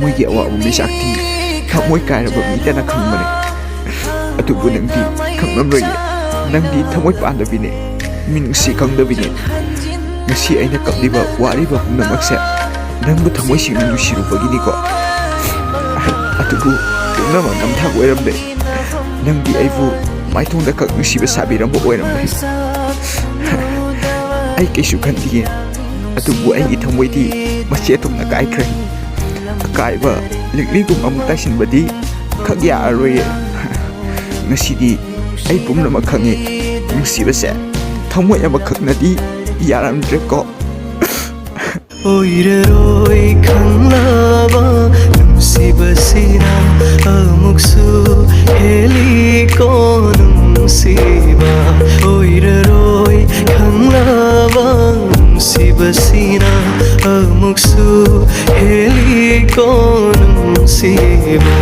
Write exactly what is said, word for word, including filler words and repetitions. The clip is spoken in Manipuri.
ꯃꯣꯏꯒꯤ ꯑꯋꯥꯕ ꯃꯩꯆꯥꯛꯇꯤ ꯊꯃꯣꯏ ꯀꯥꯏꯔꯕ ꯃꯤꯇꯅ ꯈꯪꯕꯅꯦ꯫ ꯑꯗꯨꯕꯨ ꯅꯪꯗꯤ ꯈꯪꯂꯝꯂꯣꯏꯌꯦ꯫ ꯅꯪꯗꯤ ꯊꯃꯣꯏ ꯄꯥꯟꯗꯕꯤꯅꯦ, ꯃꯤꯅꯨꯡꯁꯤ ꯈꯪꯗꯕꯤꯅꯦ꯫ ꯉꯁꯤ ꯑꯩꯅ ꯀꯞꯂꯤꯕ, ꯋꯥꯔꯤꯕ ꯄꯨꯝꯅꯃꯛꯁꯦ ꯅꯪꯕꯨ ꯊꯃꯣꯏ ꯁꯦꯡꯅ ꯅꯨꯡꯁꯤꯔꯨꯕꯒꯤꯅꯤꯀꯣ꯫ ꯑꯗꯨꯕꯨ ꯄꯨꯝꯅꯃꯛ ꯅꯝꯊꯥꯛ ꯑꯣꯏꯔꯝꯂꯦ꯫ ꯅꯪꯗꯤ ꯑꯩꯕꯨ ꯃꯥꯏꯊꯣꯡꯗ ꯈꯛ ꯅꯨꯡꯁꯤꯕ ꯁꯥꯕꯤꯔꯝꯕ ꯑꯣꯏꯔꯝꯂꯦ꯫ ꯑꯩ ꯀꯩꯁꯨ ꯈꯟꯗꯤꯌꯦ, ꯑꯗꯨꯕꯨ ꯑꯩꯒꯤ ꯊꯃꯣꯏꯗꯤ ꯃꯆꯦꯠ ꯊꯣꯛꯅ ꯀꯥꯏꯈ꯭ꯔꯦ꯫ ꯑꯀꯥꯏꯕ ꯂꯤꯛꯂꯤꯒꯨꯝ ꯑꯃꯨꯛ ꯇꯥꯏꯁꯤꯟꯕꯗꯤ ꯈꯛ ꯌꯥꯔꯔꯣꯏꯌꯦ꯫ ꯉꯁꯤꯗꯤ ꯑꯩ ꯄꯨꯝꯅꯃꯛ ꯈꯪꯉꯦ꯫ ꯅꯨꯡꯁꯤꯕꯁꯦ ꯊꯃꯣꯏ ꯑꯃꯈꯛꯅꯗꯤ ꯌꯥꯔꯝꯗ꯭ꯔꯦꯀꯣ꯫ ꯑꯣꯏꯔꯔꯣꯏ ꯈꯪꯂꯕ ꯅꯨꯡꯁꯤꯕꯁꯤꯅ ꯑꯃꯨꯛꯁꯨ ꯍꯦꯜꯂꯤꯀꯣ ꯅꯨꯡꯁꯤꯕ꯫ ꯑꯣꯏꯔꯔꯣꯏ ꯈꯪꯂꯕ ꯅꯨꯡꯁꯤꯕꯁꯤꯅ ꯑꯃꯨꯛꯁꯨ ꯍꯦꯜꯂꯤꯀꯣ ꯅꯨꯡꯁꯤꯕ꯫